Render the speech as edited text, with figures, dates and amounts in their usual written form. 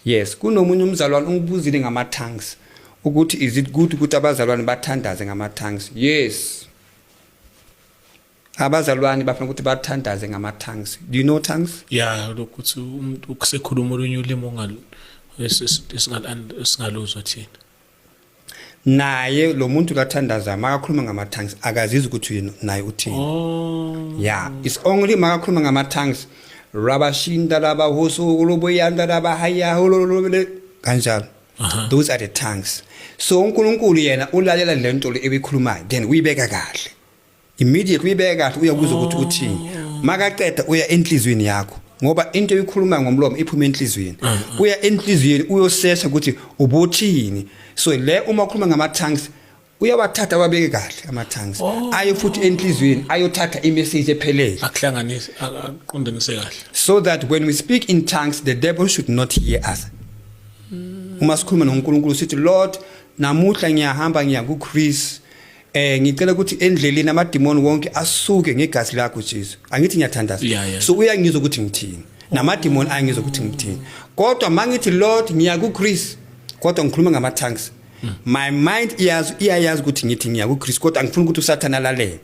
Yes, kunomunye umzalwane ungibuzile ngama tongues ukuthi is it good ukuthi abazalwane bathandaze ngama tongues. Yes. Abazalwane bafuna ukuthi bathandaze ngama tongues. Do you know tongues? Yeah, lokuthi umuntu kusekhuluma olunye ulimi ongalu esingaluzwa thina. Naye lo muntu lathandaza makakhuluma ngama tongues akazizwa ukuthi yena naye uthini. Yeah, it's only makakhuluma ngama tongues rabashinda labahosu loboyanda labahaya hololobele kanjalo. Those are the tongues. So uNkulunkulu yena ulalela lento le ebikhulumayo, then uyibeka kahle. Immediately uyibeka kahle, uyakuzwa ukuthi uthini. Makaqeda uya enhlizweni yakho, ngoba into eyikhuluma ngomlomo iphuma enhlizweni. Uya enhlizweni uyosesha ukuthi ubuthini. So le uma ukhuluma ngama tongues uyawathatha wabeke kahle ama tongues, aye futhi enhlizweni ayothatha imessage ephelele. Akuhlanganise, akuqondanise kahle. So that when we speak in tongues, the devil should not hear us. Uma sikhuluma noNkulunkulu sithi, "Lord, namuhla ngiyahamba ngiya kuChris, ngicela ukuthi endleleni amadimoni wonke asuke ngegazi lakho Jesu." Angithi ngiyathandaza? Yeah. So uyangizwa ukuthi ngithini, namadimoni ayangizwa ukuthi ngithini. Kodwa mangithi, "Lord, ngiya kuChris," kodwa ngikhuluma ngama tongues, my mind iyazi, iyayazi ukuthi ngithi ngiya kuChris, kodwa angifuni ukuthi uSathana alalele.